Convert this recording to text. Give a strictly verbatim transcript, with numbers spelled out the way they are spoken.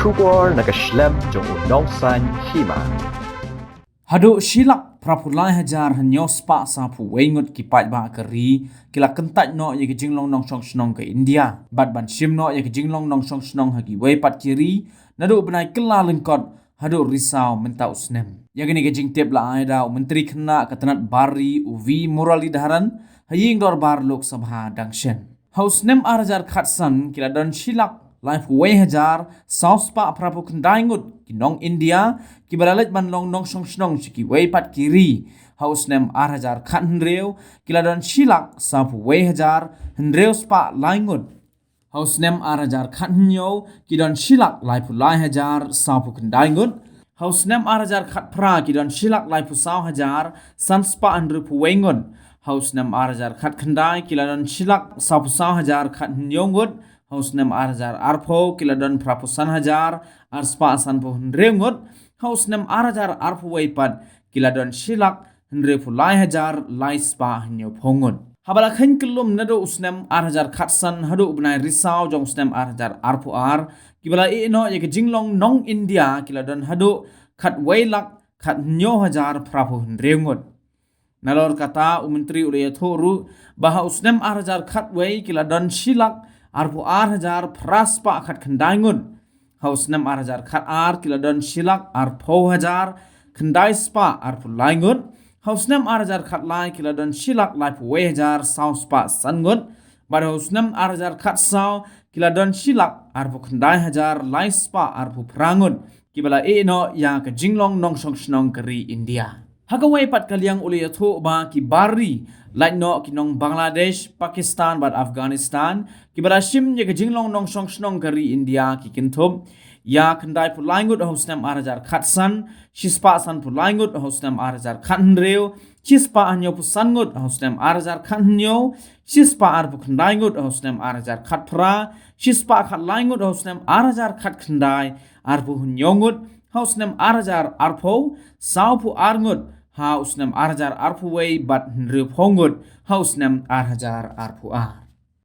Khubor na ka shlem jong u Nongsaiñ Hima. Haduh shi lak phra phew lai hajar hynñiew spah saw phew wei ngut ki paidbah ka ri ki la kyntait noh ïa ka jinglong nongshong shnong ka India bad ban shim noh ïa ka jinglong nongshong shnong ha kiwei pat ki ri naduh bnai Kyllalyngkot haduh Risaw mynta u snem. Ïa kane ka jingtip la ai da u Myntri Khynnah ka tnat bar ri u V Muralidharan ha ïing dorbar Lok Sabha dang shen. Ha u snem ar hajar khatsan ki la don shi lak lai phew wei hajar saw spah phra phew khyndai ngut ki nong India kiba la leit ban long nongshong shnong sha kiwei pat ki ri. Ha u snem ar hajar khathynriew ki la don shi lak saw phew wei hajar hynriew spah lai ngut. Ha u snem ar hajar khathynñiew ki don shi lak lai phew lai hajar saw phew khyndai ngut. Ha u snem ar hajar khatphra ki don shi lak lai phew saw hajar san spah hynriew phew wei ngut. Ha u snem ar hajar khatkhyndai ki la don shi lak saw phew saw hajar khathynñiew ngut. Ha u snem ar hajar arphew ki la don phra phew san hajar ar spah san phew hynriew ngut. Ha u snem ar hajar arphew wei pat ki la don shi lak hynriew phew lai hajar lai spah hynñiew phew ngut. Haba la kheiñ kyllum naduh u snem ar hajar khatsan haduh u bnai Risaw jong u snem ar hajar arphew ar, kiba la ïeh noh ïa ka jinglong nong India ki la don haduh khatwei lak khathynñiew hajar phra phew hynriew ngut. Nalor kata u Myntri u la ïathuh ruh ba ha u snem ar hajar khatwei ki la don shi lak arphew ar hajar phra spah khatkhyndai ngut. Ha u snem ar hajar khatar ki la don shi lak arphew hajar khyndai spah arphew lai ngut. Ha u snem ar hajar khatlai ki la don shi lak lai phew wei hajar saw spah san ngut. Bad ha u snem ar hajar khatsaw ki la don shi lak arphew khyndai hajar lai spah arphew phra ngut kiba la ïeh noh ïa ka jinglong nongshong shnong ka ri India. Ha kawei pat ka liang u la ïathuh ba ki bar ri, lait noh ki nong Bangladesh, Pakistan bad Afghanistan, kiba la shim ïa ka jinglong nongshong shnong ka ri India ki kynthup ïa khyndai phew lai ngut ha u snem ar hajar khatsan, shi spah san phew lai ngut ha u snem ar hajar khathynriew, shi spah hynñiew phew san ngut ha u snem ar hajar khathynñiew, shi spah arphew khyndai ngut ha u snem ar hajar khatphra, shi spah khatlai ngut ha u snem ar hajar khatkhyndai, arphew hynñiew ngut ha u snem ar hajar arphew, saw phew ar ngut ha u snem ar hajar arphew wei bad hynriew phew ngut ha u snem ar hajar arphew ar.